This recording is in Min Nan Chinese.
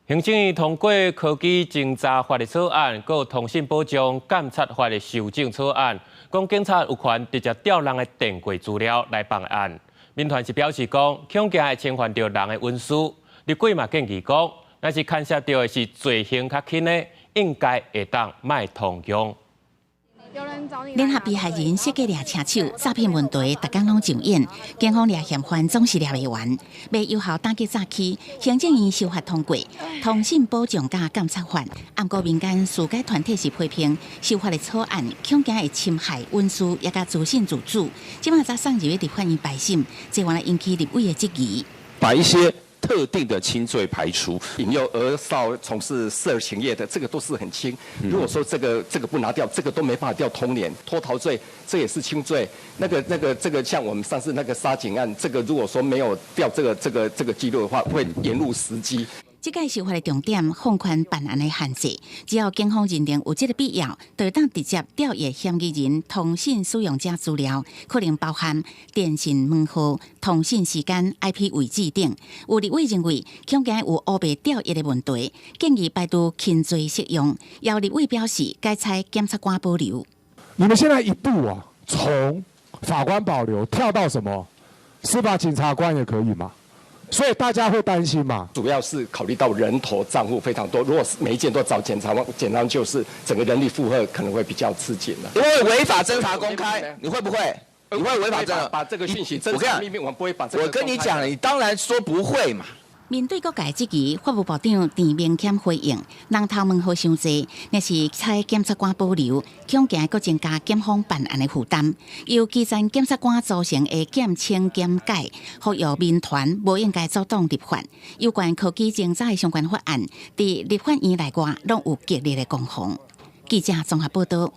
行政院通過科技偵查法的草案，閣有通訊保障監察法的修正草案，講警察有權直接調人的電過資料來辦案。民團是表示講，恐驚會侵犯著人的隱私。立委嘛建議講，若是牽涉著的是罪行較輕的，應該會當莫通用。聯合被害人設計掠車手詐騙問題，逐工攏上演，警方掠嫌犯總是掠袂完。欲有效打擊詐欺，行政院修法通過通訊保障佮監察法，毋過民間司改團體是批評修法的草案，恐驚會侵害隱私，也佮資訊自主。這馬才送入去立法院排審，這原來引起立委的質疑。把一些特定的輕罪排除，引誘兒少從事色情業的，這個都是很輕。如果說這個不拿掉，這個都沒辦法調通聯。脫逃罪，這也是輕罪。那個這個像我們上次那個殺警案，這個如果說沒有調這個記錄的話，會延誤時機。這屆修法的重點放寬辦案的限制，只要警方認定有這個必要，就會當直接調閱嫌疑人通訊使用者資料，可能包含電信門號、通訊時間、IP 位置等。有立委認為，恐驚有烏白調閱的問題，建議排除輕罪適用。有立委表示，改採檢察官保留。你們現在一步啊，從法官保留跳到什麼？司法警察官也可以嗎？所以大家會擔心嘛？主要是考慮到人頭賬戶非常多，如果是每一件都找檢察官，檢察官就是整個人力負荷可能會比較吃緊了。因為違法偵查公開，你會不會？你會違法偵？把這個訊息，我跟你講，秘密，我不會把這個。我跟你講，你當然說不會嘛。面對各界質疑，法務部長陳明謙回應：人頭門號傷濟，若是採檢察官保留，恐驚閣增加檢方辦案的負擔。由基層檢察官組成的檢稱檢改，呼籲民團無應該阻擋立法。有關科技偵查的相關法案，佇立法院內外攏有激烈的攻防。記者綜合報道。